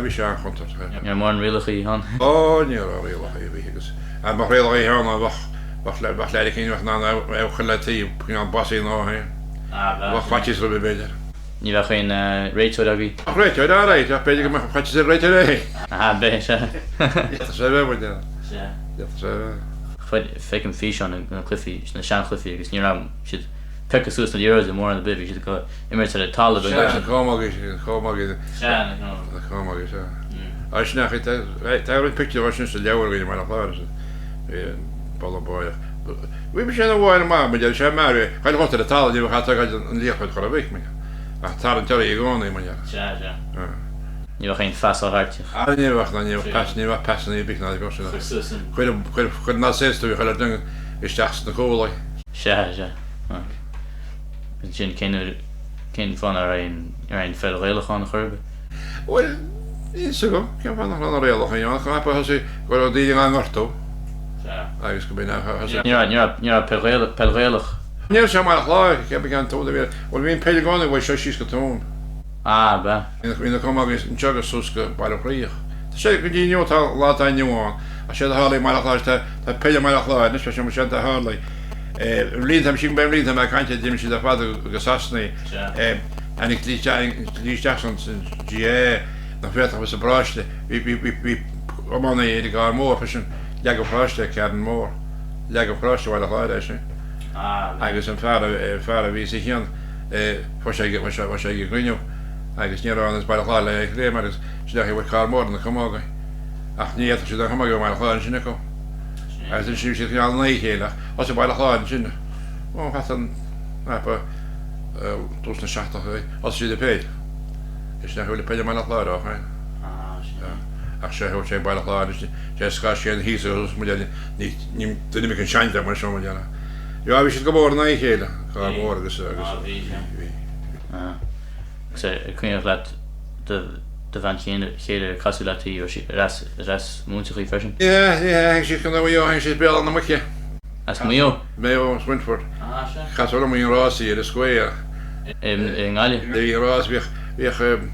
Bhí sé an-chontúirteach. Ní raibh mórán rialacha ann. Ó, ní raibh rialacha ar bith agus dá mbeadh rialacha ann bheadh, bheadh, bheadh leaid eicínt a bheadh in ann é a chur le taobh, cineál bossy ná é. Bheadh faitíos roimhe b'fhéidir. Ní bheadh aon réiteoir agaibh? Bheadh réiteoir, alright, ach b'fhéidir go mbeadh faitíos ar an réiteoir é féin. Ah, b'fhéidir, sea. D'fhéadfadh sé a bheith, muid ann. Sea. D'fhéadfadh sé a bheith. Feicim físeáin de na cluichí, na seanchluichí agus ní raibh siad pioctha suas na liathróidí mórán ar bith, bhí siad ag imirt ar an talamh agus. Sea, na camógaí, na camógaí. Sea, na camógaí. Na camógaí, sea. Ah, sin ach, tá roinnt pictiúr sin sa leabhar againn i mBaile Chláir, Bollam Báireach. Bhí mise ina bháire maith, muid ar sé mear, chuile shórt ar an talamh, ní bheadh ach ag an liathróid chor ar bith, muid. Ach tarraingt uirthi i gcónaí, muid. Sea, sea. Ní bheadh aon phas á thabhairt. Ah, ní bheadh, ná ní bheadh pas, ní bheadh pasanna ar bith ná ní bheadh sin. Chuir suas an. Chuir, chuir, chuir an saos tú, chuir an duine isteach sna cúlaí. Sea, sea. Ansin cén uair, cén fáth nach raibh aon, raibh aon pheil Ghaelach ann chor ar bith? Bhuel, níl fhios agam cén fáth nach raibh na rialacha ann, ach go thosaigh go raibh daoine á ngortú agus go b'in a thosaigh. Ní raibh, ní raibh, ní raibh peil Ghaelach, peil Ghaelach. Ní raibh sé i mBaile Chláir, cé bith cén Tuaim a bhí, bhuel bhí an peil i gcónaí uaidh seo síos go Tuaim. Ah, ab ea? Bhí na camógaí anseo agus suas go Baile Chríoch. Tá sé go dtí inniu, tá an lá atá inniu ann, ach séard a tharlaigh i mBaile Chláir, tá, tá peil i mBaile Chláir anois, sé séard a tharlaigh. Bhlianta, sílim go mbeidh blianta mé ag caint d'imigh siad ar fad go Sasana. Tháinig dlí isteach san GAA nach bhféadfadh a bheith sa bparóiste. Bhí iománaí ar an gCarn Mór freisin, leagadh paróiste é Carn Mór, leagadh paróiste Bhaile Chláir é sin. Agus an fear a bhí sa chionn, fuair sé ag an gcruinniú agus ní raibh ann as Baile Chláir le léim agus sin é a bhfuil Carn Mór na camógaí. Ach ní fhéadfadh siad an chamógaí i mBaile Chláir ansin acu. Agus ansin bhí siad cineál in aghaidh a chéile ach thosaigh Baile Chláir ansin, ó thart an cnaipe tús na seachtóidí, thosaigh siad ag peil. Is nach bhfuil peil i mBaile Chláir ó shin. Ach sé thug sé Baile Chláir anois, sé scar sé an thíos agus muid ar ní ní duine mic an sean mar seo muid ar. Já bhí siad go mór in aghaidh a chéile, Carn Mór agus agus bhí bhí. Agus ar cuimhneach leat do do bhean chéile ar casadh leat í, raibh sí ar as ar as Móinteach í freisin? Yeah, yeah, tháinig sí as Contae Mhaigh Eo, tháinig sí as Béal Átha na Muice. As Maigh Eo? Maigh Eo, Swinford. Ah, sea. Casadh liom í an rásaí ar an square. I nGaillimh? Bhí an rás, bhíodh, bhíodh,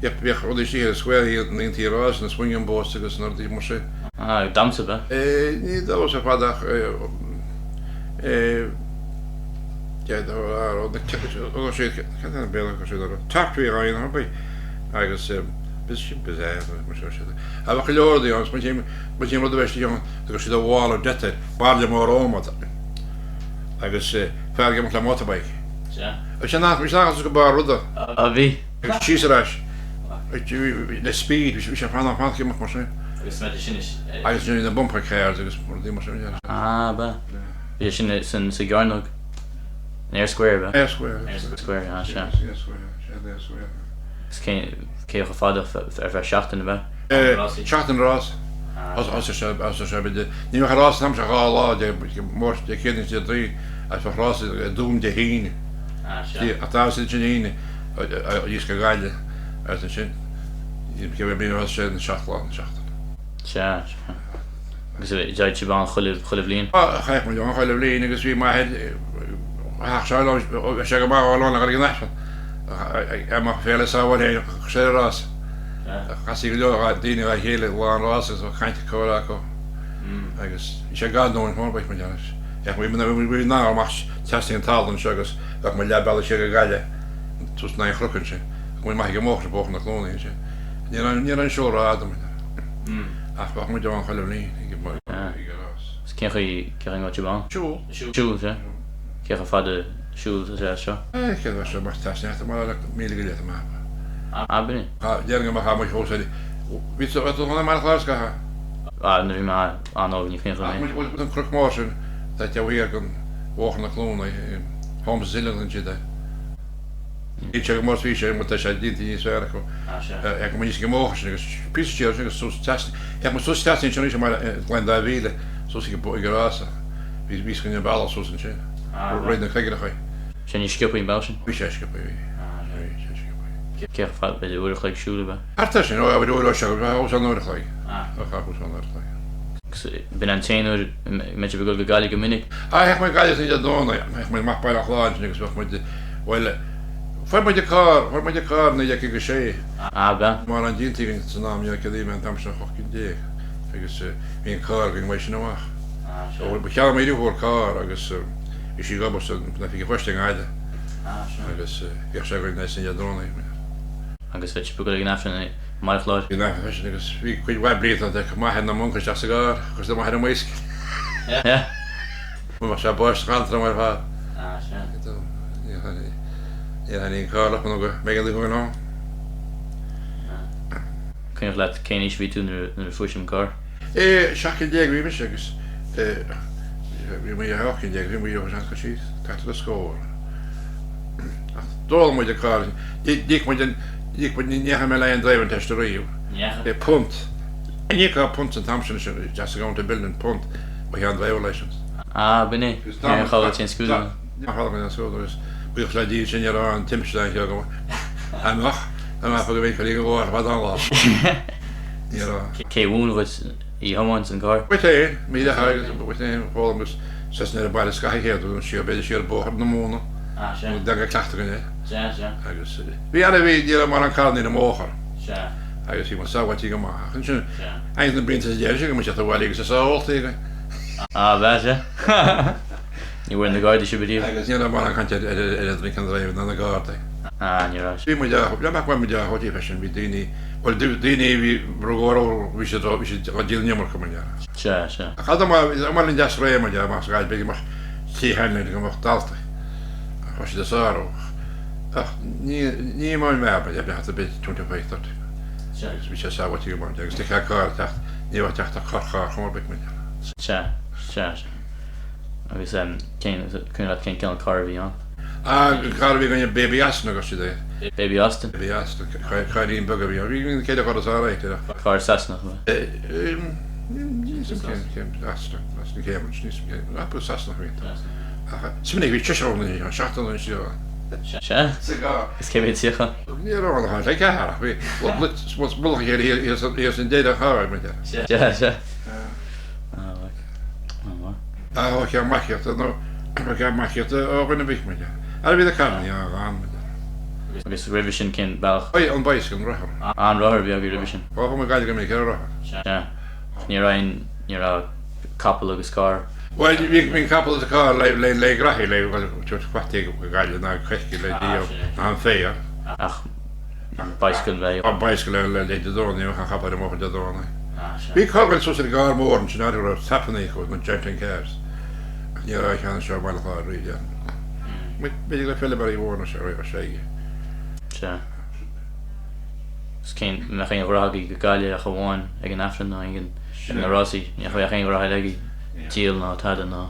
bhíodh, bhíodh rudaí istigh ar an square, bhí na iontaí rás, na swinging boats agus na rudaí mar sin. Ah, damhsa, ab ea? Eh, ní damhsa ar fad ach, eh, eh, Agus bheadh go leor rudaí ann, muid rud a bheith istigh ann, go siad a wall of death air, bairille mór adhmad agus fear ag imeacht le motorbike. Bhí sé nach, bhí sé nach go barr ruda. A bhí. Agus síos ar ais le speed, bhí sé fán fán ag imeacht mar sin. Agus sin Agus sin na bumper cars agus rudaí mar sin. Ah, ba. Bhí sin san sa gcearnóg. An Eyre Square, ab ea? Eyre Square. Eyre Square, ah, sea. Eyre Square, sea, Eyre Square. Agus cé, cé chomh fada ar feadh seachtain, ab ea? Seachtain rás. Thosaigh sé, thosaigh sé, b'fhéidir, ní bheadh rás an t-am seo 2 lá, Dé, Máirt, Dé Céadaoin is Déardaoin, agus bheadh rás i dTuaim Dé hAoine. Ah, sea. Ach d'fhág siad ansin Aoine, thíos go Gaillimh, agus ansin, cé mhéad bliain a thosaigh sé, na seacht lá na seachtaine. Sea, sea. Agus théadh sibh ann chuile, chuile bhliain? Théadh muid ann chuile bhliain agus bhí m'athair, théadh sé liom, bheadh sé go maith á lán ag an Aifreann, ag amach féile sábháil féin, chuir sé ar an rás. Chastaí go leor daoine dá chéile lá an rása agus bheadh caint comhrá acu agus bhí sé gar dúinn chomh maith, muid anois. Bhí bhí ná amach trasna an talamh anseo agus bheadh muid leath bealaigh siar go Gaillimh, suas in aghaidh an chnoic ansin. Bheadh muid amach ag an mbóthar, Bóthar na Cluanaí ansin. Ní raibh, ní raibh an siúl rófhada muid. Ach bheadh muid ann chuile bhliain ag an rás. Is cén chaoi, cén chaoi a mbeadh sibh ann? Siúl. Siúl, sea. Cé chomh fada siúl is é seo? Cé bheadh sé amach trasna thart mar 1,000 go leith amach. Ab in? Déarfainn go mbeadh muid fós ar, bhí tú chun an mBaile Chláir scaithe? Ah, nuair a bhí mé an-óg ní chuimhin liom é. Ach an cnoc mór sin, tá taobh thiar den Bhóthar na Cluanaí, Holmes Hill a thugann siad air. Bhí sé go mór bhí sé tá sé déanta níos fearr acu. Ag go níos go mór sin agus píosa siar sin agus suas trasna. Ag mo suas trasna ansin arís mar Gleann Dá Mhíle suas ag ag an rása. Bhí bhí an bealach suas ansin. Roimh na cloigreacha. Sé níos sciobtha an bealach sin? Bhí sé sciobtha bhí. Bhí sé sciobtha. Cé chomh fada b'fhéidir uair a chloig siúl ab ea? Thart ar sin, ó uair ó seo go os an uair a chloig. Ó chaith os an uair a chloig. Agus b'in an t-aon uair a mbeadh sibh ag dul go Gaillimh go minic? Ah, théadh muid Gaillimh san Dé Domhnaigh, théadh muid amach Baile Chláir ansin agus bheadh muid, bhuel. Fuair muid an carr, fuair muid an carr i 1956. Ah, b'ea? Mórán déanta againn san am, ní raibh céad mé an t-am sin ach 18 cinn agus bhí an carr againn uaidh sin amach. Ah, sea. Ba cheannaigh mo dheirfiúr carr agus bhí sí ag obair san oifig an phoist i nGaillimh. Ah, sea. Agus bhíodh sé againn san Dé Domhnaigh. Agus bheadh sibh ag dul ag an Aifreann i mBaile Chláir? Bhí an Aifreann freisin agus bhí cuid mhaith blianta ann ag m'athair ná m'uncail isteach sa gcarr, chuir siad m'athair i mbaoscail. Yeah. Bheadh sé báisteach an-trom ar fad. Ah, sea. Níor thaitnigh an carr liom nó go mbeidh an dúchas ann. Cuimhneach leat cén aois a bhí tú nuair a fuair sibh an carr? Eh, 17 cinn bhí mise agus eh, bhí mé 18 cinn bhí mé seans go síos, thart ar an scór. Ach d'fhoghlaim muid an carr, d'íoc muid an, d'íoc muid, ní dheachaigh mé le aon driving test ariamh. Ní dheachaigh? Eh, punt. Ní íocfá punt an t-am sin, just to go into building, punt. Ba cheann driver licence. Ah, b'in é. Ar chall duit aon scrúdú? Níor chall mé aon scrúdú agus buíochas le Dia sin ní raibh aon timpiste aon cheo agam. Amach, amach go bhfeicfeá go bhfuair fad an lá. Ní raibh. Cé a mhúin dhuit í a thiomáint an carr? Muid féin, mé agus muid féin foghlaim agus seasamh ar an baile scaithimh chéad nó siar, b'fhéidir siar bóthar na móna. Ah, sea. Nó dteanga cleachtadh againn é. Sea, sea. Agus bhí ana bhí, ní raibh mórán carrannaí ar an mbóthar. Sea. Agus bhí muid sábháilte go maith. Ach ansin, Sea. tháinig na blianta sa deireadh sin go mbeadh siad abhaile agus is óltaí againn. Ah, bheadh sé. Ní bhfuair na Gardaí sibh ariamh. Agus ní raibh mórán caint ar ar an drink and drive ná na Gardaí. Ah, ní raibh. Bhí muid á, le nach bhfuil muid á thabhairt freisin, bhí daoine, bhuel daoine a bhí ró bhí siad bhí siad á díol an iomarca mar dhea. Sea, sea. Ach fhad amach, amach linn deas réidh mar dhea, amach sa Ghaillimh, b'fhéidir go mbeadh trí sheanleaid go mbeadh daltaí. Ach raibh siad ag sárú. Ach ní, ní mar mheá ba ea, bheadh b'fhéidir 25, 30. Sea. Agus bhí sé sábháilte go maith agus d'fheicfeá carr ag teacht, ní bheadh teacht ach corrcharr chomh maith mar dhea. Sea, sea, sea. Agus cén, cuimhin leat cén cineál carr a bhí ann? Ah, carr a bhí againne, Baby Aston a thug siad air. Baby Aston? Baby Aston, cairrín beag a bhí ann. Bhí an chéad charr is fearr aici ach. Carr Sasanach, ab ea? Níl 'fhios a'm cén, cén, Aston, Aston Cambridge, níl 'fhios a'm cén, ach Sasanach a bhí ann. Ach is minic bhí seisear ann, seachtar ann, siar ann. Sea? Sa gcarr. Is cé mhéad suíochán? Ní raibh ann ach ceathrar ach bhí mullach a chéile thiar san deireadh an chairr, mar dhea. Sea, sea. Ach ó cheann marcaíochta nó ó cheann marcaíochta ó dhuine bhích muid. Ara bhí na carrannaí á ghan muid. Agus roimhe sin cén bealach? An bicycle, an rothar. Ah, an rothar a bhí agaibh roimhe sin. Ó chuaigh muid Gaillimh go minic ar an rothar. Sea. Ach ní raibh aon, ní raibh capall agus carr. Bhuel, bhí bhí an capall agus an carr le le le graithí le tabhairt fataí go Gaillimh ná coirce le díol ná an féar. Ach bicycle bheith. An bicycle le le Dé Domhnaigh, ní bheadh an capall ar an mbóthar Dé Domhnaigh. Bhí carr againn suas ar an gcarr mór ansin áit a raibh tapannaí acu, na Genting cars. Ach ní raibh aon cheann anseo i mBaile Chláir riamh déarfainn. B'fhéidir go raibh feilméaraí mór anseo ar Seige. Sea. Is cén, mbeadh aon ghnó agaibh go Gaillimh ach amháin ag an Aifreann nó ag na rásaí, ní bheadh aon ghnó eile agaibh, díol ná tada ná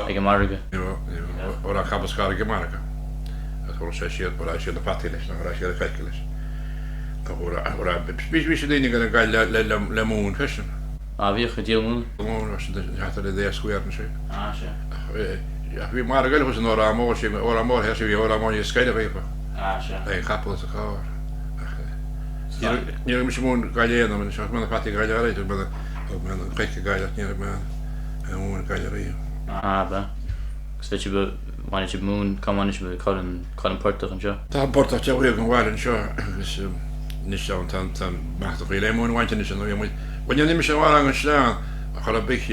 ag an margadh. Ní raibh, ní raibh, ó raibh capall is carr ag an margadh. Agus thabharfadh sé siar, thabharfadh sé siar na fataí leis, nó thabharfadh sé siar an choirce leis. Bhí bhí siad daoine ag dul go Gaillimh le le móin freisin. Ah bhíodh, ag díol móna? Móin, bhí siad ag teacht ar an Eyre Square ansin. Ah sea. Ach bhí margadh eile thuas in Órán Mór, sí Órán Mór thoir, sí bhí Órán Mór níos gaire dhaofa. Ah sea. Le an capall is an carr. Ach ní raibh mise móin go Gaillimh aon am, thug mé na fataí go Gaillimh thug mé thug mé an choirce go Gaillimh ach ní raibh mé an mhóin go Gaillimh riamh. Ah b'ea. Agus bhí sibh, bhainfeadh sibh móin, cá mbainfeadh sibh, cá bhfuil an portach anseo? Tá an portach taobh thiar den bhaile anseo agus anois tá an tá an bealach do chuile móin a bhaint anois an bhí muid, bhuel ní mise a an sleán a chur ar bith.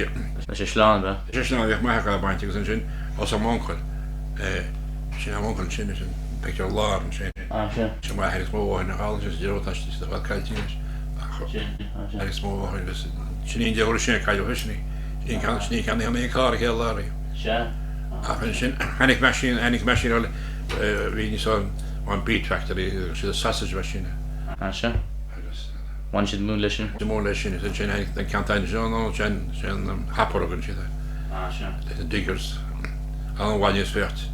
Leis an sleán, ab ea? Leis an sleán a bhíodh m'athair á baint agus ansin thosaigh m'uncail, sin é m'uncail ansin, sin pictiúr lár ansin. Ah, sea. Sin m'athair agus mo mháthair nach álainn sin sa deireadh tá siad ar fad caillte anois ach Sin, ah sea. agus mo mháthair agus sin í an deirfiúr sin a cailleadh freisin í. Sin í an ceann, sin í an ceann a cheannaigh an carr a chéad lá riamh. Sea. Ach ansin tháinig machine, tháinig machine eile a bhí níos an an beet factory agus siad sausage machine. Ah sea. Agus. Bhain siad móin leis sin. Móin leis sin agus ansin tháinig an ceann taine seo nó sin sin an hopper a thugann siad air. Ah sea. Leis na diggers. An bhain níos feart.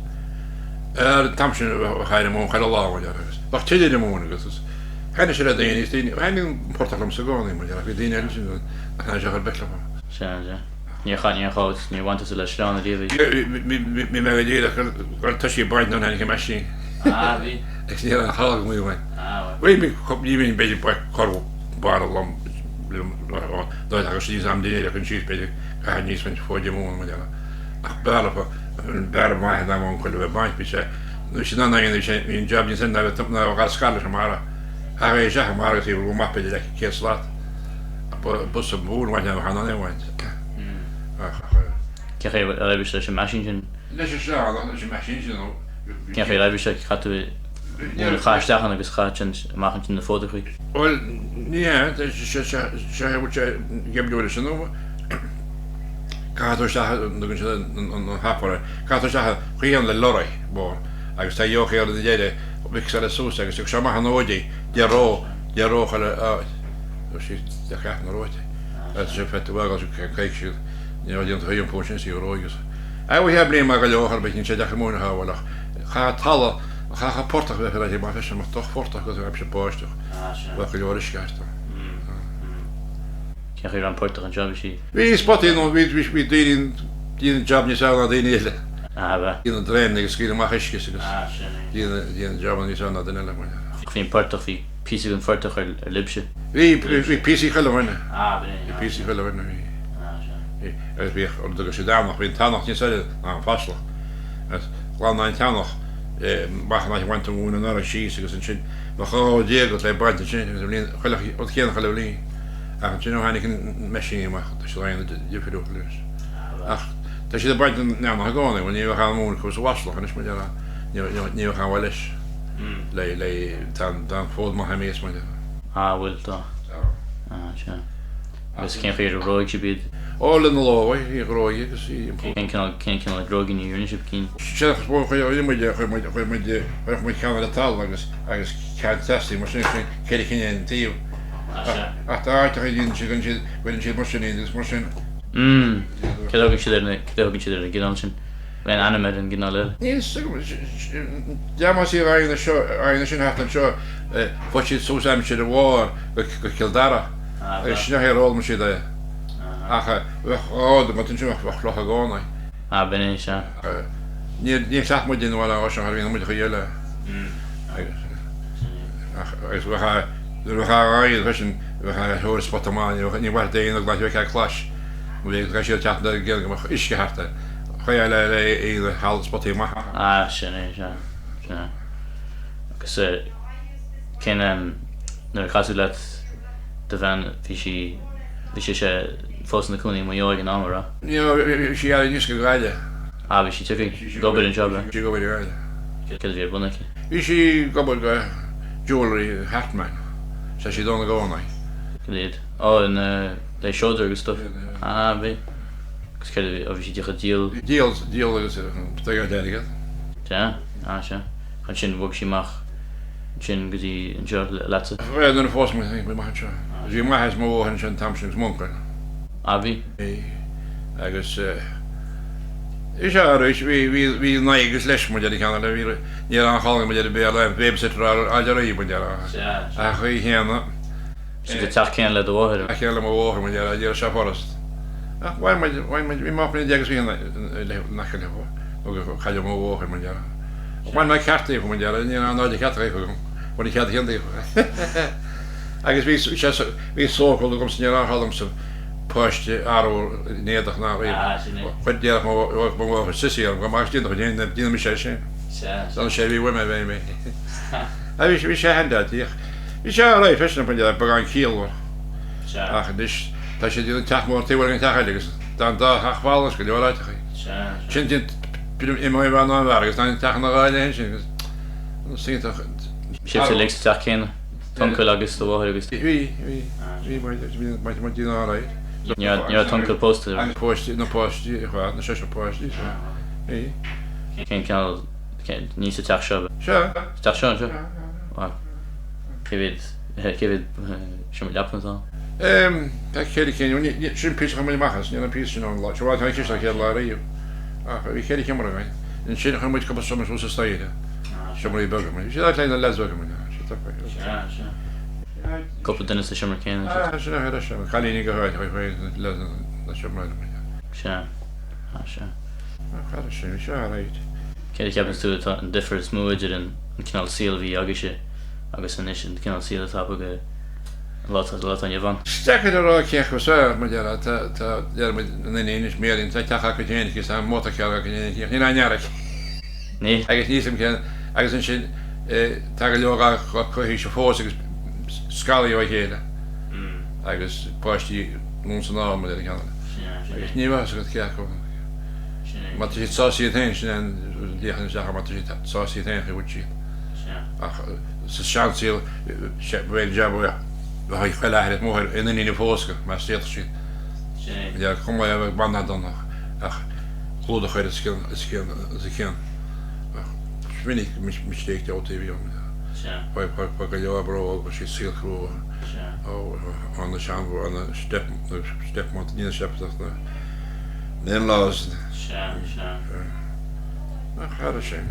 Ar an t-am sin bheadh aire móin chuile lá mar agus bheadh tuile ar an móin agus is thaitnigh sé le daoine is daoine thaitnigh an portach liomsa i gcónaí mar ach bhí daoine eile ansin nach thaitnigh sé chor ar bith leo. Sea, sea. Níor chaith, níor chaith, níor bhain tusa le sleán ariamh í. Bhí mé go díreach gur toisí baint nuair a tháinig an meaisín. Ah, bhí. Agus ní raibh aon chall agam í uainn. Ah, bhuel. Bhí, ní bhíonn b'fhéidir baint cor barra lom nuair a thagadh síos am dinnéir a chun síos b'fhéidir caithfidh níos faoin fóide móna mar gheall. Ach b'fhearr b'fhearr maith ná m'uncail a bheith baint, bhí sé. Bhí sé in ann a dhéanamh, bhí an jab níos ná ná a dhul scar leis an mbarra. Chaithfeá é isteach i mbarra agus bhí amach b'fhéidir le 100 slat. Bus a mhór bhaint amach an é bhaint. Ach. Cén chaoi ar oibrigh sé leis an meaisín sin? Leis an sleán, leis an meaisín sin. Cén chaoi ar oibrigh sé? Chaith tú an chaith isteach ann agus chaith ansin amach ansin na fódrachaí? Bhuel, ní hea, sé sé bhfuil sé geimhriúil leis an Caithfidh tú isteach, tugann siad an hopper air, caithfidh tú isteach chaon le lorry mór agus tá yoke ar an deireadh, mixáil suas agus tiocfaidh sé amach an fhóid í, de ró, de ró chuile áit. Nó sí de cheap na róite. Agus sé fette bhfágáil sí caig siad, ní raibh déanta iompú ansin sí ró agus. Á bhí sé bliain maith go leor ar bith níl sé deacair móin a shábháil ach chaithfeadh talamh, chaithfeadh portach a bheith ar aghaidh maith freisin, mar droch-phortach agus aimsir báisteach, bheadh go leor uisce thart. Cén chaoi a raibh an portach anseo, bhí sí. Bhí spotaí nó bhí bhí daoine déanamh jab níos fearr ná daoine eile. Ah, bhí. Déanamh draein agus scaoileadh amach uisce agus ah, sin é. Déanamh déanamh jab níos fearr ná duine eile. Bhí an portach, bhí píosa den phortach ar ar libhse. Bhí bhí píosaí chuile dhuine. Ah, b'in é. Bhí píosaí chuile dhuine, bhí. Ah, sin. Bhí agus bhíodh rud agus siad eanach, bhí an t-eanach níos saibhre ná an fáslach. Agus ghlan an t-eanach amach an áit a bhaint an mhóin anuraidh síos agus ansin bheadh 12 uair agat le baint ansin agus an bhliain chuile rud céanna chuile bhliain. Ach ansin ó tháinig an meaisín amach tá siad á dhéanamh difriúil anois. Ach tá siad ag baint an eanach i gcónaí, bhuel ní bheadh aon mhóin acu sa bhfáslach anois mar déarfá, ní bheadh aon mhaith leis. Le, le, tá an, tá an fód maith imithe as mar déarfá. Ah bhfuil, tá. Tá. Ah, sea. Agus cén chaoi ar ghróig sibh iad? Ó, le na lámha, í ghróig agus í iompú. Cén cineál, cén cineál gróigíní a rinne sibh cinn? Sea, chuir muid, chuir muid, chuir muid, chuir muid ceann ar an talamh agus, agus ceann trasna mar sin, sin ceithre cinn ar an taobh. Ach tá áiteacha a dhéanann siad, siad, cuireann siad mar sin iad agus mar sin. Mm. Céard a thugann siad ar na, céard a thugann siad ar an gcineál sin? An bhfuil aon ainm ar an gcineál eile? Níl fhios agam. Deamhan sí aghaidh seo, aghaidh sin thart anseo, fuair siad suas aimsir a bharr go Cill Dara. Agus sin é ar fhoghlaim siad é. Ach bheadh ard agat ansin, bheadh fliuch i gcónaí. Ah, b'in é, sea. Níor chleacht muid in bhaile Áise thar bhí muid chaoi eile. Ach agus bheadh nuair a bheadh aghaidh freisin, bheadh ar thóir spota maith, ní mhaith d'aon ag bheadh ag clais. Bhí siad ag teacht go mbeadh uisce thart air. Chaoi eile le aon hall spotaí maith. Ah, sin é, sea. Sin é. Agus cén nuair a casadh leat do bhean, bhí sí, bhí sise fós ina cónaí i Maigh Eo ag an am, an raibh? Ní raibh, bhí sí aníos go Gaillimh. Ah, bhí sí tagtha ag obair anseo, ab ea? Bhí sí ag obair i nGaillimh. Céard a bhí ar bun aici? Bhí sí ag obair go Jewellery Hartmann, tá siad ann i gcónaí. Cad iad? Ó, in le seodra agus stuff. Ah, bhí. Agus céard a bhí, ó bhí sí díreach ag díol? Díol, díol agus ag airgead. Sea, ah sea. Ansin bhog sí amach. ansin go dtí anseo leatsa? Bhuel, nuair a phós muid, tháinig muid amach anseo. Bhí m'athair is mo mháthair anseo an t-am sin agus m'uncail. Ah, bhí? Bhí. Agus bhí sé arís, bhí, bhí, bhí in aghaidh agus leis muid ar an cheann eile, bhí, ní raibh aon chall muid ar an Bhéarla, babysitter ar fháil ariamh muid ar an chaoi chéanna. Sa teach céanna le do mháthair? Teach céanna le mo mháthair, muid ar, ní raibh sé furast. Ach bhain muid, bhain muid, bhí mé 18 bliain agus bhí in aice le nó gur cailleadh mo mháthair, muid ar. Bhain mé ceart daofa, muid ar, ní raibh aon áit ceart daofa agam, bhain an cead chéanna daofa. Agus bhí sé, bhí sócúl agamsa, ní raibh aon chall agamsa páiste a athrú in éadach ná riamh. Chuir déarfadh mo, mo mháthair sissy orm, go maith déanamh, déanamh mise é sin. D'fhan sé bhí uaim é bheith mé. Bhí sé, bhí sé handy, Bhí sé alright freisin, beagán ciallmhar. Ach anois tá siad ag déanamh teach mór taobh an teach eile agus tá an dá theach mhall anois go leor áiteachaí. Sin imeoidh an bhean ná an bhfear agus tá an teach ina dhá leith ansin agus is iontach. Sibhse uilig sa teach céanna, t'uncail agus do mháthair agus. Bhí, bhí, bhí muid, muid muid alright. Ní raibh t'uncail pósta? Agus páistí, na páistí, na seisear páistí, so bhí. Cén cineál, ní sa teach seo? Sea. Sa teach seo anseo? Sea. Cé mhéad, cé mhéad seomra leapan atá ann? Tá ceithre cinn, sin píosa a chuir muid amach as, níl an píosa sin ann, seo tá an chiste an chéad lá riamh, ach bhí ceithre sheomra againn. Ansin chuir muid cúpla seomra suas an staighre, seomraí beaga, bhí siad áit le na leaids beaga, siad tugtha. Sea, sea. Cúpla duine sa seomra céanna. Ah, sin é, sin é, cailíní go háirithe, chuir na seomra eile. Sea, ah, sea. Ach, sin, bhí sé alright. Céard a cheapann tú atá an difear is mó idir an cineál saoil a bhí agaibhse agus anois an cineál saoil atá agaibh an lá atá inniu ann? Is deacair a rá cén chaoi is fearr, mar déarfá, tá, tá, deir muid, na ndaoine anois, Marion, tá teach acu féin aici, tá motorcar acu féin aici, ach níl aon fhear aici. Níl. Agus níl 'fhios a'm cén, Agus ansin tá go leor coicíse fós agus scartha ó chéile agus páistí anonn is anall mar an gcéanna. Agus ní bheadh a fhios agat cé acu. Má tá siad sásta iad féin, sin é an liathróid isteach, má tá siad sásta iad féin, bhfuil siad. Ach sa seansaol, bheadh jab bheadh chuile athair is máthair ina iníon a phósadh, más d'fhéadfadh siad. Bheadh cuma a bheadh banna dona ach clúdach air is cionn. Ach is minic mistake de a bhí ann. Tá go leor bró agus siad saol crua ó na sean na step stepmother ní na step na in-laws. Ach thairis sin.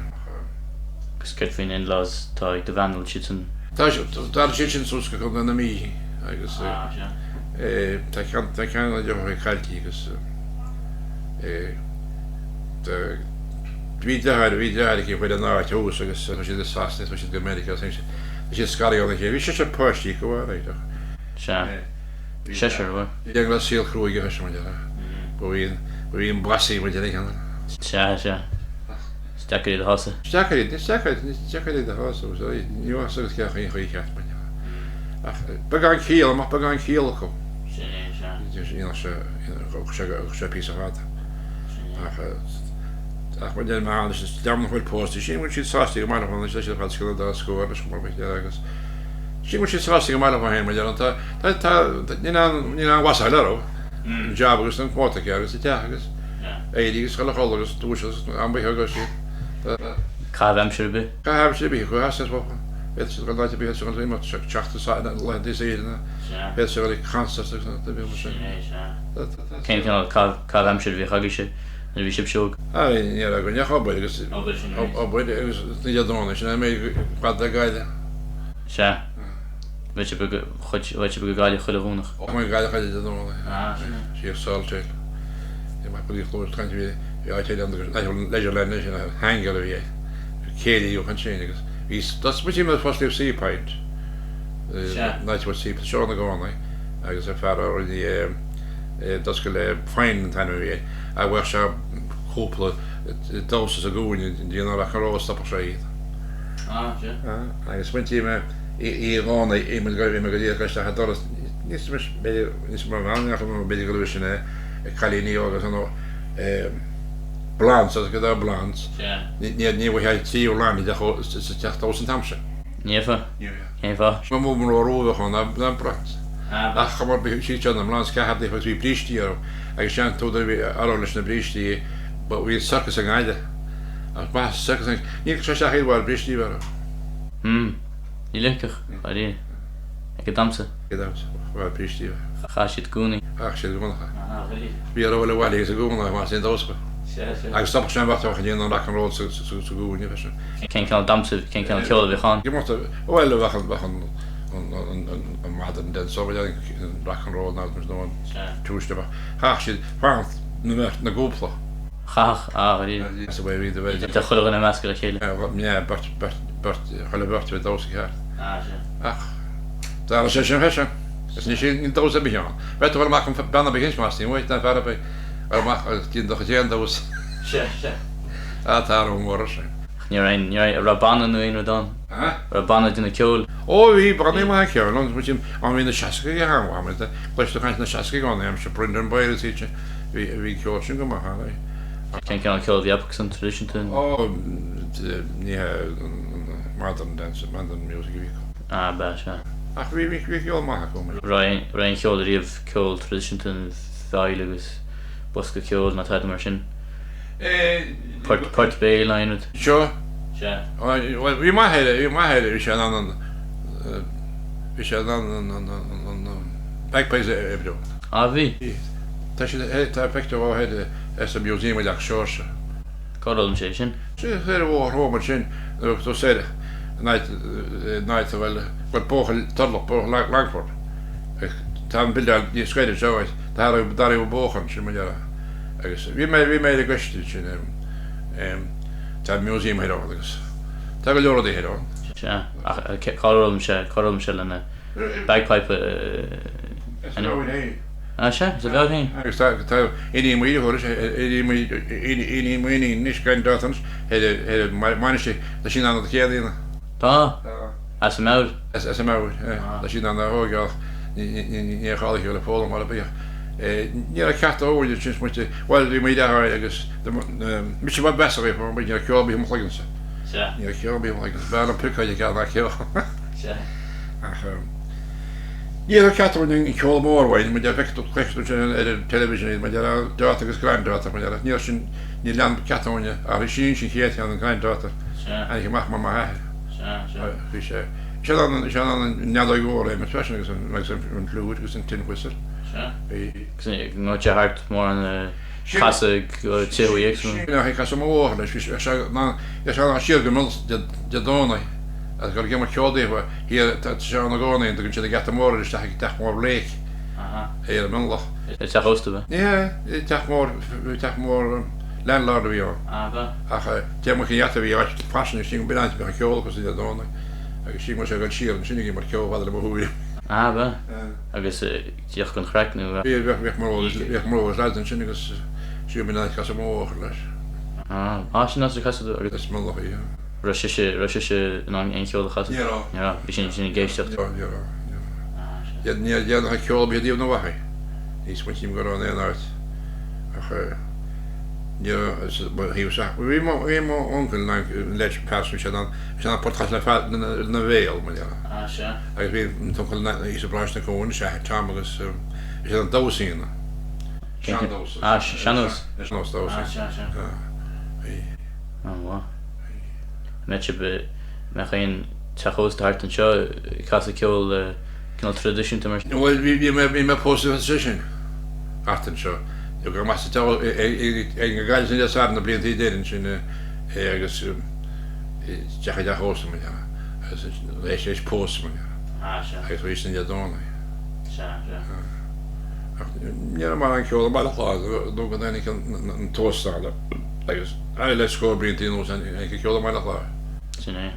Agus céard faoin in-laws atá ag do bhean, bhfuil siad san. Tá siad sin suas go Contae na Mí agus tá ceann tá ceann de na deartháireacha caillte agus Bhí deartháir, bhí deartháir aici chuile áit thuas agus tá siad i Sasana, tá siad go Meiriceá, tá siad scartha óna chéile. Bhí seisear páistí acu, alright, ach. Sea. Seisear, bhuel. Bhí an saol cruaidh acu sin, mar a déarfá. Ba bhí an, ba bhí an bossy, mar a déarfá. Sea, sea. Is deacair iad a shásamh. Is deacair iad, is deacair, is deacair iad a shásamh, ní raibh a fhios agat cén chaoi cheart, mar a déarfá. Ach beagán ciall, amach beagán ciall acu. Sin é, sea. Dhéanfadh sé píosa fada. Ach ach mar deir mé anois is dream nach bhfuil pósta sílim go bhfuil siad sásta go maith leo anois tá siad ar fad os cionn an dá scór anois mar bheadh agus sílim go bhfuil siad sásta go maith leo féin mar deir an tá tá tá níl aon níl aon mhaith eile orthu an jab agus an quota acu agus an teach agus éirí agus dul a chodladh agus dúiseacht agus am bith agus siad tá Caitheamh aimsire ar bith. Caitheamh aimsire ar bith acu as is féadfaidh siad dul áit ar bith féadfaidh siad dul imeacht teacht laethanta saoire ná féadfaidh siad dul ag concert agus na bith mar sin. Cén cineál caitheamh aimsire a bhíodh agaibhse nuair a bhí sibhse óg? Ní raibh againn ach obair agus obair agus na Dé Domhnaigh sin an méid fad le Gaillimh. Sea. Bheadh sibh ag bheadh sibh ag Gaillimh chuile Dhomhnach? Bheadh muid ag Gaillimh chuile Dé Domhnaigh. Siar Salthill. Bhí mac Uí Chlúid caint bhí áit eile ann agus Leisureland anois an Hangar a bhí air. Céilí a bhíodh ansin agus bhí d'osclaigh muid first of Sea Point. Sea. Night with Sea Point seo ina gcónaí agus an fear a rinne D'oscail Fine an t-ainm a bhí air, ach bheadh sé cúpla damhsa sa gcúinne i ndiaidh an rock and roll stopfadh sé iad. Ah, sea. Agus smaointím i gcónaí, bhí muid go dtí isteach an doras, níos b'fhéidir, níos mó ná b'fhéidir go raibh sin ag cailíní óga san ó Blondes, agus go raibh Blondes. Ní ní bhfuil tríú blonde sa teach damhsa an t-am sin. Ní fheadar. Cén fáth? Ba mhó mná ró a bheadh ann ná blondes. Ach chomh maith bhí siad seo na blondes ceathair daofa agus bhí brístí orthu agus sé an t-údar a bhí orthu leis na brístí ba bhí an circus i nGaillimh. Ach ba circus an ní ligfeadh sé isteach iad mhair brístí a bheith orthu. Hmm. Ní ligfeadh, dáiríre. Ag an damhsa. Ag an damhsa. Mhair brístí a bheith. Chaith siad gúnaí. Chaith siad gúnaí. Bhí orthu a bhaile agus a gúna más aon damhsa. Agus stopfadh sé an bheart a bheadh ag déanamh an rock and roll sa gcúinne freisin. Cén cineál damhsa, cén cineál ceoil a bhíodh ann? Bhuel, bheadh an, bheadh an, an modern dance, an rock and roll nó an two-step. Chaith siad fanacht na mbeart na gcúpla. Chaithfeadh, ah, dáiríre. Sa bhfuil, bhí, bhí. Bheadh chuile dhuine measctha le chéile. Yeah, beirt, beirt, beirt, chuile bheirt a bhí ag damhsa ceart. Ah, sea. Ach, d'athraigh sé sin freisin. Is níl sé, níl damhsa ar bith ann. Bheadh tú ag dul amach an bean ar bith anois, más ní uait, ná fear ar bith, dul amach agus déan do chuid féin damhsa. Sea, sea. Ah, tá athrú mór air sin. Ach ní raibh aon, ní raibh, raibh banna nó aon rud ann? Ah? Raibh banna ag déanamh ceoil? Ó, bhí bannaí maithe ceoil ann, bhí bhí na Seascaigh ann, cloistear caint na Seascaigh ann, aimsir Brendan Boyle is iad sin. Bhí bhí an ceol sin go maith ann. Cén cineál ceoil a bhí acu san traidisiúnta? Ó, ní hea, modern dance, modern music a bhí acu. Ah, b'ea, sea. Ach bhí bhí bhí ceol maith acu. Raibh raibh aon cheol ariamh, ceol traidisiúnta, veidhl agus bosca ceoil nó tada mar sin? Eh. Port port béil nó aon rud? Seo? Sea. Bhuel, bhí m'athair, bhí m'athair, bhí sé in ann an, bhí sé in ann an an an an bagpipes a oibriú. Ah, bhí? Bhí. Tá siad, tá pictiúr dhó thoir sa museum i dTeach Seoirse. Cár fhoghlaim sé sin? Sin ar an bhóthar romham ansin nuair a tú soir in áit in áit a bhfuil bhfuil bóthar Turlough, bóthar Longfort. Tá an buildeáil níos gaire anseo uait, tá dar an bóthar ansin mar dhea. Agus bhí mé bhí mé ar an gcoiste ansin tá an museum thoir ann agus tá go leor rudaí thoir ann. Sea, ach cár fhoghlaim sé, cár fhoghlaim sé lena bagpipe a. Is dóigh é. Ah sea, as a mheabhair féin. Agus tá tá iníon mo dheartháir anois, iníon m'iníon anois gan dabht anois, ar an mainistir, tá sí in ann a chéad a dhéanamh. Tá? As a meabhair? As a meabhair, tá sí in ann a thógáil ach níor cháiligh sí le foghlaim mar a bheadh. Ní raibh ceart óir ansin smaointe, bhuel bhí mo dheartháir agus mise ba mheasa dhíobh, ní raibh ceol ar bith i mo chloigeannsa. Ní raibh ceol ar bith i mo chloigeannsa, b'fhearr liom priocáid a cheal ná ceol. Ach ní raibh ceart againn an ceol mór uainn, muid ar feictear tú cloistear sin ar an television iad, muid ar daughter agus granddaughter, muid ar ní raibh sin, ní lean ceart againn ach bhí sí sin chéad cheann an granddaughter, tháinig amach mar m'athair. Bhí sé, sé an sé an an fheadóg mhór é freisin agus an agus an fhliúit agus an tin whistle. Bhí. An raibh sé thart mórán casadh go tithe éagsúla. Sin é casadh mo mháthair leis, bhí sé bhí sé siar go Mills Dé Domhnaigh agus gur gheobhadh ceol daofa thiar tá sé ann i gcónaí an dtugann siad an geata mór isteach ag teach mór Blake ar an Mionlach. Teach ósta ab ea? Ní hea, teach mór, teach mór landlord a bhí ann. Ab ea? Ach taobh amuigh den gheata bhí áit fairsing istigh an binn áit a mbeadh an ceol acu Dé Domhnaigh agus sí mar sé ag dul siar ansin ag imirt ceoil fada le mo thuairim. Ab ea? Agus bhíodh an chraic nó? Bhí, bhíodh, bhíodh Murroe, bhíodh Murroe agus lads ansin agus sí an binn áit casadh mo mháthair leis. Ah, ah sin áit a casadh agus. Is Mionlach í. Raibh sise, raibh sise in ann aon cheol a chasadh? Ní raibh. Ní raibh. Bhí sí ansin ag éisteacht. Ní raibh, ní raibh, ní raibh. Ah, sea. Ní dhéanfadh ceol ar bith i dtaobh na bhfathaigh. Ní smaointím go raibh in aon áit ach ní raibh, mo thaobh sa, bhí mo, bhí mo uncail in ann leis fear, bhí sé in ann, bhí sé in ann port a chasadh le fear, lena bhéal, mar dhea. Ah, sea. Agus bhí an t-uncail in ann, Íosa Bráis na Cóin, is ea, Tom agus bhí sé in ann damhsa a dhéanamh. Sean-damhsa. Ah, sean-nós. Sean-nós damhsa. Ah, sea, sea. Ah, bhí. An-mhaith. An mbeadh sibh, an mbeadh aon teach ósta thart anseo ag casadh ceol cineál traidisiúnta mar sin? Bhuel, bhí, bhí mé, bhí mé pósta sa sin thart anseo. Go maith sa teach, ag an gCaillte Dé Sathairn na blianta deiridh ansin agus teach i dteach ósta mar dhea agus éis, éis pósadh mar dhea. Ah, sea. Agus bhí sin Dé Domhnaigh. Sea, sea. Ach ní raibh mórán ceol i mBaile Chláir nó go dtáinig an t-óstán agus aire le scór blianta anuas tháinig an ceol i mBaile Chláir. Sin é.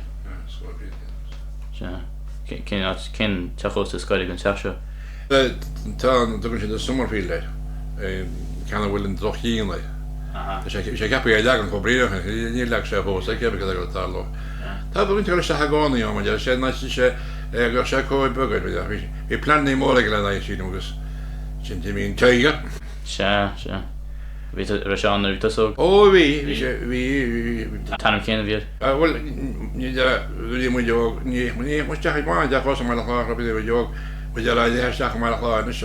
Scór blianta anuas. Sea. Cén áit, cén teach ósta is gaire don teach seo? Tá, tugann siad an Summerfield air, ceann a bhfuil an droch-dhíon air. Tá sé ceaptha é a leagan chomh bríoch, níor leag sé fós é, cé cad é a tharlódh. Tá baint acu isteach i gcónaí ann, mar sé, sé go raibh sé cóir beag air, bhí pleananna móra aige lena aghaidh, sílim, agus sin d'imigh an Tiger. Sea, sea. Bhí, raibh sé ann nuair a bhí tusa óg? Ó bhí, bhí sé, bhí, bhí, bhí. An t-ainm céanna a bhí air? Bhuel, ní, nuair a bhí muid óg, ní, ní théadh muid isteach i mBaile an Chláir i mBaile Chláir, nuair a bhí muid óg, muid ar aghaidh isteach i mBaile Chláir anois,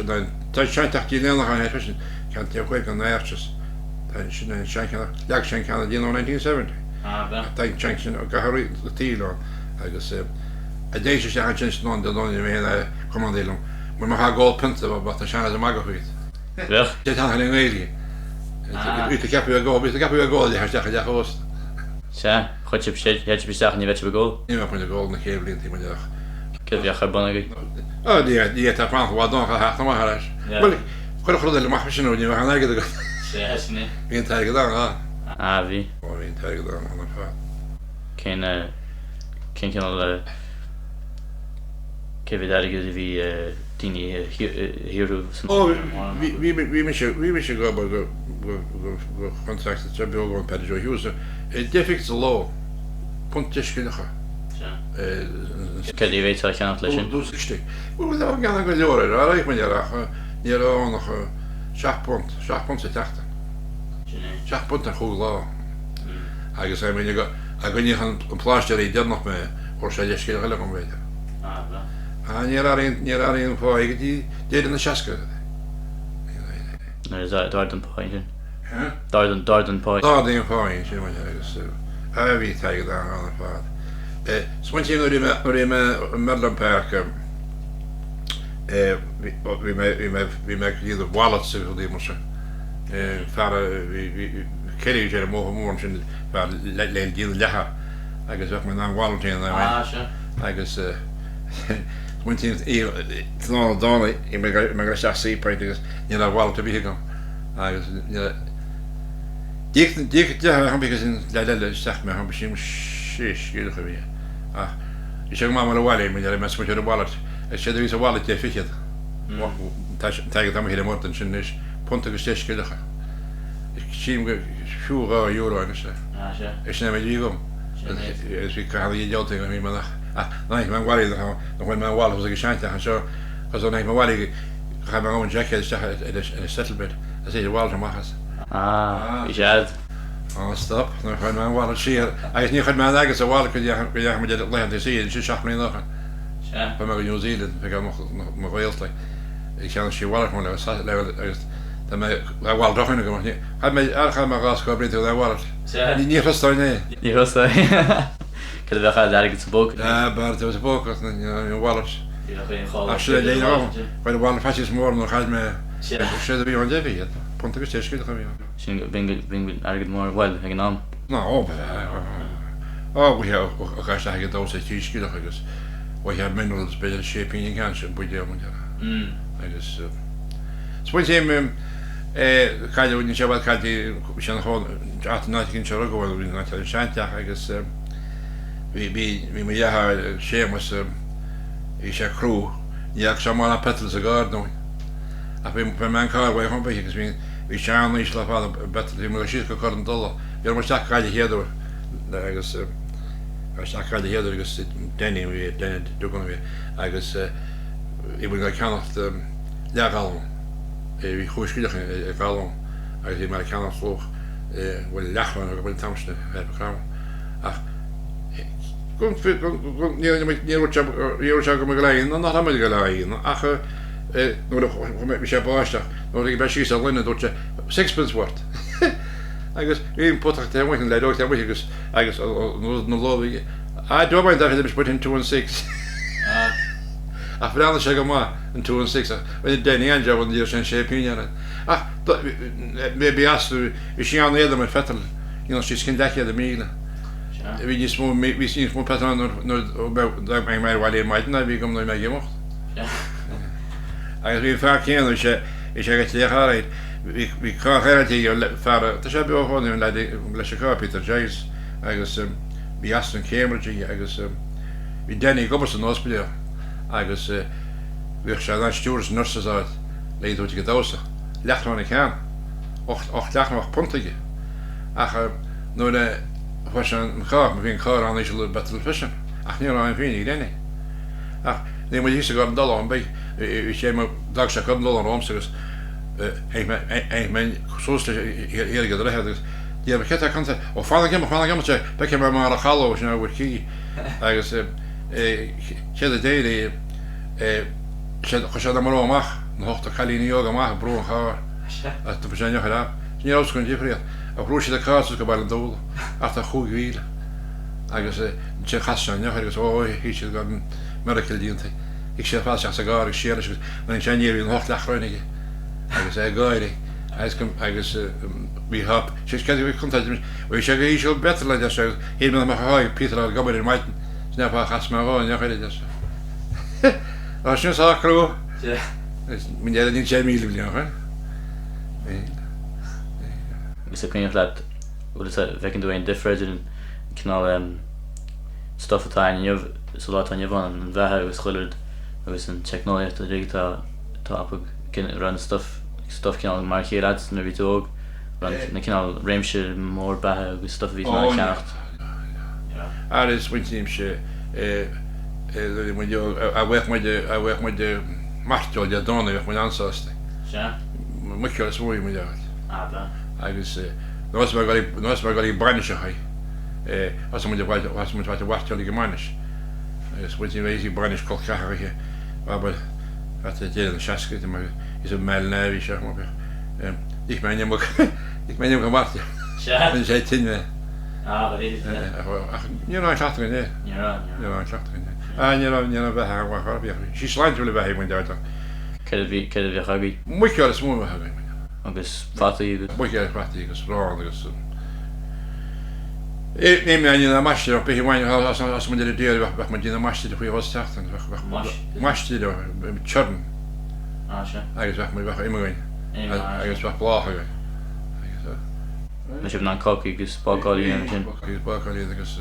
tá an seanteach díon aonach ann freisin, ceann taobh thuaidh den Arches, tá sin an seancheann, leag sé an ceann a déanadh in 1970. Ah, b'ea. Tá an seancheann sin i gcathair an tsaoil ann agus a dtéadh sé isteach ansin san Dé Domhnaigh mé féin a commandé liom, mura mbeifeá ag ól pionta, bheadh na seanlads ag magadh faoi. Bheadh. Sé teanga i nGaeilge. Bhí tú ceaptha ag ól, bhí tú ceaptha ag ól isteach i dteach ósta. Sea, chuaigh sibh, théadh sibh isteach ní bheadh sibh ag ól. Ní bheadh muid ag ól na chéad bhlianta muid ach. Céard a bheadh ar bun agaibh? Ó, ní ní fhéadfá fanacht i bhfad ann, chaithfeá theacht amach ar ais. Bhuel, chuirfeadh rud eile amach ansin, ní bheadh aon airgead agat. Sea, sin é. Bhí an t-airgead ann, ah. Ah, bhí. Ó, bhí an t-airgead ann, an fad. Cén, cén cineál, cé mhéad airgid a bhí daoine a shaothrú san Ó, bhí bhí mise bhí mise ag obair go go go go contract sa beag ón Paddy Joe Hughes deich bhfichid sa ló, punt deich scilleacha. Céard a bhféadfá a cheannacht leis sin? Two sixty. Bhuel bhí ceann go leor ar aghaidh muid air ach ní raibh ann ach seacht bpunt, seacht bpunt sa tseachtain. Sin é. Seacht bpunt ar chúig lá. Agus I mean a gcoinníodh an pláistéar deireanach mé, fuair sé deich scilleach eile dhom b'fhéidir. Ah, níor athraigh, níor athraigh an pá go dtí deireadh na seascaidí. Nuair a d'ardaigh an pá sin. D'ardaigh, d'ardaigh an pá. D'ardaigh an pá sin muid agus ah bhí t-airgead ann ar fad. Smaointím nuair a bhí mé, nuair a bhí mé i Merlin Park, bhí, bhí mé, bhí mé, bhí mé ag díol wallets agus rudaí mar sin. Fear a bhí, bhí, céilí sé ar an mbóthar mór ansin, fear le, le díol leathair. agus bheadh mé in ann wallet a dhéanamh agus smaointím tráthnóna Domhnaigh bhí mé ag dul isteach Seapoint agus ní raibh wallet ar bith agam agus d'íoc deartháir thompa agus an leaid eile isteach mé thompa sí sé scilleach a bhí ach bhí sé go maith mar a bhaile mé mé smaointe ar an wallet agus séard a bhí sa wallet deich fichead. An t-airgead atá amuigh ar an mbord ansin anois, punt agus deich scilleacha. Sílim gur fiú €2 anois é. Ah, sea. É sin an méid a bhí agam. Sin an méid. Agus bhí cathair na ghealltaí agam, bhí mé nach, ach nuair a tháinig mé abhaile, nuair a chuaigh mé abhaile thosaigh an seanteach anseo, agus nuair a tháinig mé abhaile chaith mé an jacket isteach ar an settle bed agus thit an wallet amach as. Ah, bhí sé a'd. Ah, stop, nuair a chuaigh mé an wallet siar, agus níor chuir mé an airgead sa wallet go ndeachaigh muid ar laethanta saoire ansin seacht mbliana ó shin. Sea. Chuaigh mé go New Zealand, ag mo ghaolta. ag cheannaigh sí wallet dhom agus agus tá mé a wallet ó shin agam ach ní chaith mé ar chaith mé dhá scór blianta gan wallet. Sea. Ní ní thrustóinn é. Ní thrustóinn. Cad a bheadh a'd airgead sa bpóca? Ah b'fhearr sa bpóca ná an wallet. Ní bheadh aon chall Ach sin é léi dhom. Chuir an wallet faitíos mór nuair a chaill mé é. Sea. Séard a bhí ann deimhin iad. Punt agus deich scilleach a bhí ann. Sin b'in b'in airgead mór bhuel ag an am. Ná ó ba Ó bhí a gach isteach ag damhsa trí scilleach agus bhí minerals b'fhéidir sé pingin an ceann sin buidéal mar dhea. Agus smaointím cailleadh ní sé bhfad caillte sé an chón áit an áit anseo rugadh bhí an áit ar an seanteach agus bhí bhí bhí mo dheartháir Séamus bhí sé crua ní fhaca sé mórán petrol sa gcarr dúinn ach bhí bhí mé an carr uaidh chomh maith agus bhí bhí sé an-íseal ar fad an petrol bhí muid síos go Corr an Dola bhí orm isteach go Gaillimh chéad uair agus isteach go Gaillimh chéad uair agus Danny bhí Danny Duggan bhí agus bhí muid ag ceannacht leathghalún bhí chúig scilleach ar ghalún agus bhí mé ag ceannacht luach bhuel leathchróin agam an t-am sin half a crown ach ní raibh sé ní raibh sé go mbeadh go nach raibh muid go leor ach nuair a bhí sé báisteach nuair a bhí mé síos ar line dúirt sé sixpence worth agus bhí an putach taobh amuigh an leaid óg taobh amuigh agus agus an rud ina lámh aige I don't mind that if put in two and six ach bhreathnaigh sé go maith an two and six ach rinne Danny an-jab an d'iarr sé an sé pingin air ach bhí as bhí sí an-éadrom ar phetrol dhéanadh sí os cionn leathchéad míle bhí níos mó bhí níos mó petrol nuair a bheidh mé ar bhaile ar maidin ná bhí agam nuair a bhí mé ag imeacht. Agus bhí an fear céanna bhí sé bhí sé ag léamh air bhí bhí carr ag fear tá sé beo i gcónaí an leaid leis an carr Peter Giles agus bhí Aston Cambridge aige agus bhí Danny ag obair san ospidéal agus bhíodh sé in ann stewards nurses a fháil le iad a thabhairt ag an damhsa. Leathchróin an ceann. 8 leathchróin ach punt aige. Ach nuair a fuair sé an carr, bhí an carr an-íseal i bpetrol freisin ach ní raibh aon phingin ag Danny. Ach bhí muid thíos i gCorr an Dola an beidh bhí sé d'fhág sé Corr an Dola romhamsa agus tháinig mé suas leis thiar ag an droichead agus d'iarr mé cé tá contae ó fan ag imeacht fan ag imeacht sé feicfidh mé mar a chailleadh sin a bhfuil cí agus céard a d'éirigh chuir sé na mná amach na hochtar cailíní óga amach ag brú an chairr agus d'iompaigh sé an eochair ab ní raibh fhios an difríocht a bhrú siad an carr suas go Baile an Dúlaigh thart ar chúig mhíle agus ansin chas sé an eochair agus ó shíl siad go raibh an miracle déanta. Shuigh siad ar fad isteach sa gcarr agus siar leis agus nuair a tháinig sé aniar bhí na hocht leathchróin aige agus é ag gáire agus agus bhí hop sé cad a bhí contae bhí sé go híseal i bpetrol a deir sé agus shíl mé nach mbeadh a sháith ag Peter ag obair ar maidin sin é an fáth a chas mé dhó an eochair a deir sé. Tá sin sách crua. Min deir níl sé 1,000 bliain ó shin. Agus an cuimhneach leat bhfuil a bhfeiceann tú aon difear idir an cineál stuff atá ann inniu sa lá atá inniu ann, an bheatha agus chuile rud agus an teicneolaíocht uilig atá atá acu, an raibh an stuff stuff cineál mar a chéile a'd nuair a bhí tú óg, raibh na cineál réimse mór beatha agus stuff a bhí tú in ann a cheannacht. Ara smaointímse nuair a bhí muid óg, a bheadh muid a bheadh muid mairteoil Dé Domhnaigh bheadh muid an-sásta. Sea. Muiceoil is mó a bhí muid a fháil. Ab ea. Agus nós mar nós mar ag bainiseacha. Thosaigh muid ag fáil thosaigh muid ag fáil mhairteoil ag an mbainis agus muid ag bheith ag bainis col ceathracha abair thart ar deireadh na seascaidí mar is i mBealtaine a bhí sé mar bheadh d'ith mé an iomarca d'ith mé an iomarca mairteoil rinne sé tinn mé. Ah ba bhí Ach ní raibh aon chleachtadh againn air. Ní raibh, ní raibh. Ní raibh aon chleachtadh againn air. Ah ní raibh ní raibh beatha mhaith ar bith. Bhí sí sláintiúil a bheatha ag muid ach. Céard a bhí céard a bheadh agaibh? Muiceoil is mó a bheadh againn. Agus fataí agus. Muiceoil agus fataí agus arán agus. Ní mé ní maistir bith amháin as muid ar an dtír bheadh muid ina maistir faoi dhó sa tseachtain bheadh maistir churn agus bheadh muid bheadh im againn agus bheadh bláth againn agus. Bhí sibh in ann cácaí agus bácáil a dhéanamh ansin. Cácaí agus bácáil a dhéanamh agus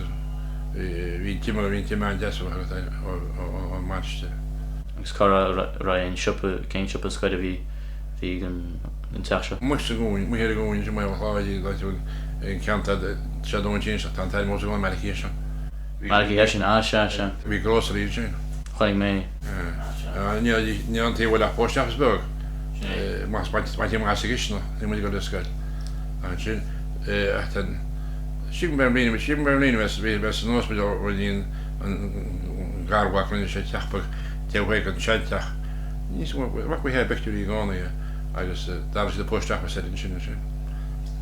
bhí an t-im bhí an t-im an-deas ón mainistir. Agus cá raibh aon siopa, cén siopa is gaire a bhí, bhí don teach seo? Amuigh sa gcúinne, amuigh ar an gcúinne sin, Maigh Chláir, an ceantar, sé dóin sin, tá an t-ainm fós agam, Malachy Hession. Malachy Hession, ah sea, sea. Bhí grocery ansin. Chonaic mé. Ní raibh an taobh eile ach post office beag. Más baintí amach as an gcisteanach, bhí muid ag dul ar scoil. Ansin, ach tá, sílim go mbeidh, sílim go mbeidh mbliana, bheith san ospidéal rinne an garmhac, rinne sé teach beag taobh thoir den seanteach. Níos mó, amach faoi thigh pictiúirí i gcónaí agus d'athraigh siad an post office air ansin ansin.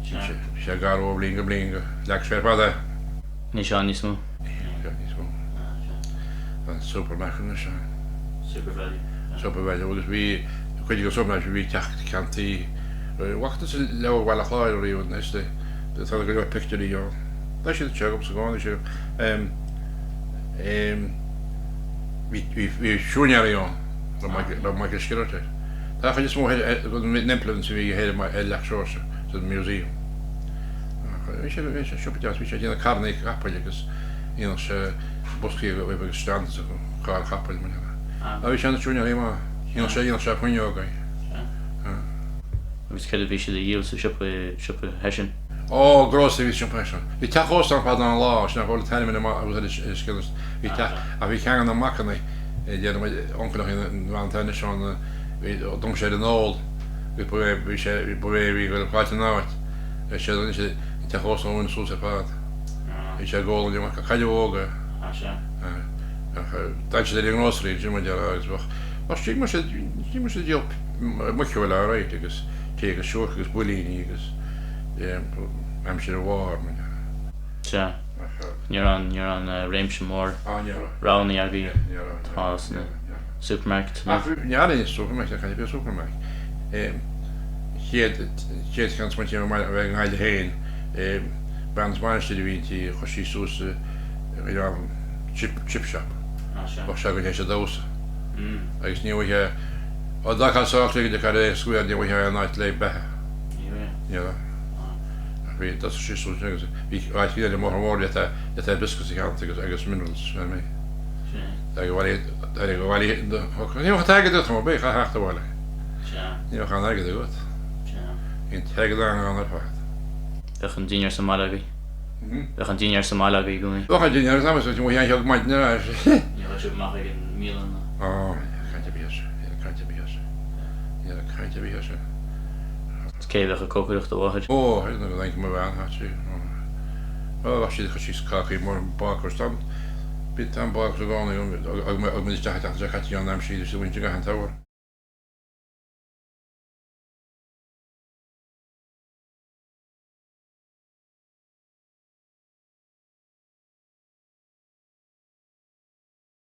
Bhí sé ag athrú ó bhliain go bliain go leag sé ar fad é. Níl sé ann níos mó. Níl sé ann níos mó. Tá an supermarket anois ann. Supervalu. Supervalu agus bhí cuid den supermarket bhí teach ceantaí. Bhfaca tusa leabhar Bhaile Chláir riamh an history tá go leor pictiúirí ann. Tá siad anseo agam sa gcónaí siad. Bhí bhí siúinéirí ann raibh Michael Skillert air. Tá an chuid is mó den implements a bhí aige ar Leac Seoirse sa museum. Bhí sé bhí sé siopa deas, bhí sé ag déanamh carrannaí capaill agus dhéanadh sé boscaí roimh agus stands carr capaill mar dhea. Á bhí sé ina siúinéirí maith. Dhéanadh sé dhéanadh sé fuinneoga. Agus céard a bhí siad a dhíol sa siopa siopa Hession? Ó, grocery bhí sa siopa Hession. Bhí teach ósta ann fadó an lá, sin nach bhfuil an t-ainm ar an ar scéal bhí teach ach bhí ceann de na macannaí déarfaidh muid uncail an bhean atá anois ann bhí d'fhan sé ar an ól agus ba é bhí sé ba é a bhí ag dul ag fáilt an áit. Bhí sé rinne sé an teach ósta a bhaint suas ar fad. Bhí sé ag ól an iomarca. Cailleadh óg é. Ach d'fhan siad ar an ngrocery ansin mar déarfá agus bheadh ach sí mar siad sí mar siad ag díol muiceoil alright agus tae agus siúrca agus builíní agus aimsir an bhairr mar déarfá. Sea. Ní raibh ní raibh an réimse mór roghanna agaibh atá sna supermarkets inniu. Ach ní raibh supermarket, caithfidh bheith supermarket. Chéad chéad cheann smaointe mé a bheith i nGaillimh féin, bean as Mainistir a bhí inti, chuir sí suas an chip chip shop. Bheadh sé againn théis an damhsa. Agus ní bhfaighfeá, ó d'fhágfá Salt Lake go dtí Eyre Square ní bhfaighfeá aon áit le beatha. Ní raibh. Ach bhí, d'oscail sí suas agus bhí áit ar an mbóthar mór le tá biscuits a cheannt agus agus minerals, sin é. Tá go bhfailí, tá go bhfailí, ní bheadh an t-airgead agat chomh maith, chaithfeá theacht abhaile. Ní bheadh an airgead agat. Bhí an t-airgead an-ghann ar fad. Bheadh an dinnéar sa mbaile agaibh. Bheadh an dinnéar sa mbaile agaibh i gcónaí. Bheadh an dinnéar sa mbaile, bhí an cheol maidin ar ais. Ní raibh sibh amach ag an mbialann ná? Ó, ní raibh caint ar bith air sin, ní raibh caint ar bith air sin. Ní raibh caint ar bith air sin. Cé a bheadh ag cócaireacht, do mháthair? Ó, nuair a tháinig mo bhean thart sí. Ó, bheadh siad, chuir sí cácaí mór bácús, tá an, bíonn an bácús i gcónaí agam, ag muid isteach ag teacht anseo caite an aimsir, bhí siad ag baint an gach an tsamhradh.